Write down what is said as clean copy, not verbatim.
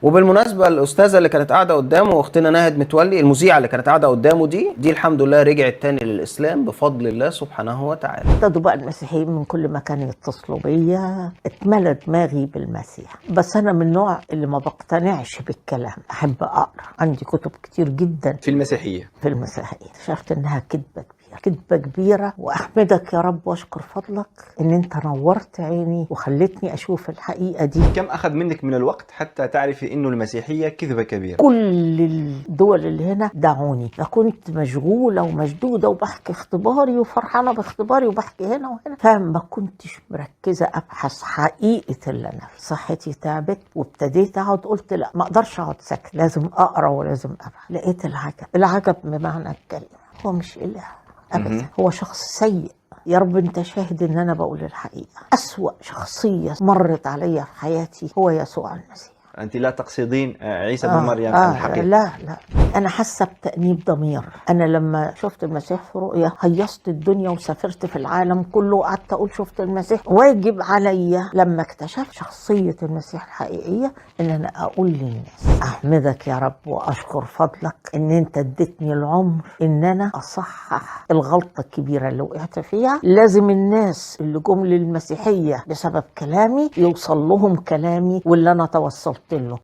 وبالمناسبة الاستاذة اللي كانت قاعدة قدامه اختنا ناهد متولي، المذيعه اللي كانت قاعدة قدامه دي الحمد لله رجعت تاني للاسلام بفضل الله سبحانه وتعالى. ابتدوا بقى المسيحيين من كل مكان يتصلوا بيا، اتملى دماغي بالمسيح. بس انا من النوع اللي ما بقتنعش بالكلام، احب اقرا، عندي كتب كتير جدا في المسيحية. في المسيحية. اكتشفت انها كذبه كبيرة، كذبه كبيرة. واحمدك يا رب واشكر فضلك ان انت نورت عيني وخلتني اشوف الحقيقة دي. كم أخذ منك من الوقت حتى تعرفي إنه المسيحية كذبة كبيرة؟ كل الدول اللي هنا دعوني، فكنت مشغولة ومشدودة وبحكي اختباري وفرحانة باختباري وبحكي هنا وهنا، فما كنتش مركزة أبحث حقيقة اللي أنا فيه. صحتي تعبت وابتديت أقعد، قلت لا ما أقدرش أقعد ساكت، لازم أقرأ ولازم أبحث. لقيت العجب، العجب بمعنى الكلمة، هو مش إله أبدا، هو شخص سيء. يا رب انت شاهد ان انا بقول الحقيقة. اسوأ شخصية مرت عليا في حياتي هو يسوع المسيح. أنت لا تقصدين عيسى بن مريم الحقيقي؟ لا لا، أنا حاسة بتأنيب ضمير. أنا لما شفت المسيح في رؤيا هيصت الدنيا وسافرت في العالم كله وقعدت أقول شفت المسيح. واجب عليا لما اكتشفت شخصية المسيح الحقيقية إن أنا أقول للناس. أحمدك يا رب وأشكر فضلك إن أنت اديتني العمر إن أنا أصحح الغلطة الكبيرة اللي وقعت فيها. لازم الناس اللي جم للمسيحية بسبب كلامي يوصل لهم كلامي واللي أنا توصلت له.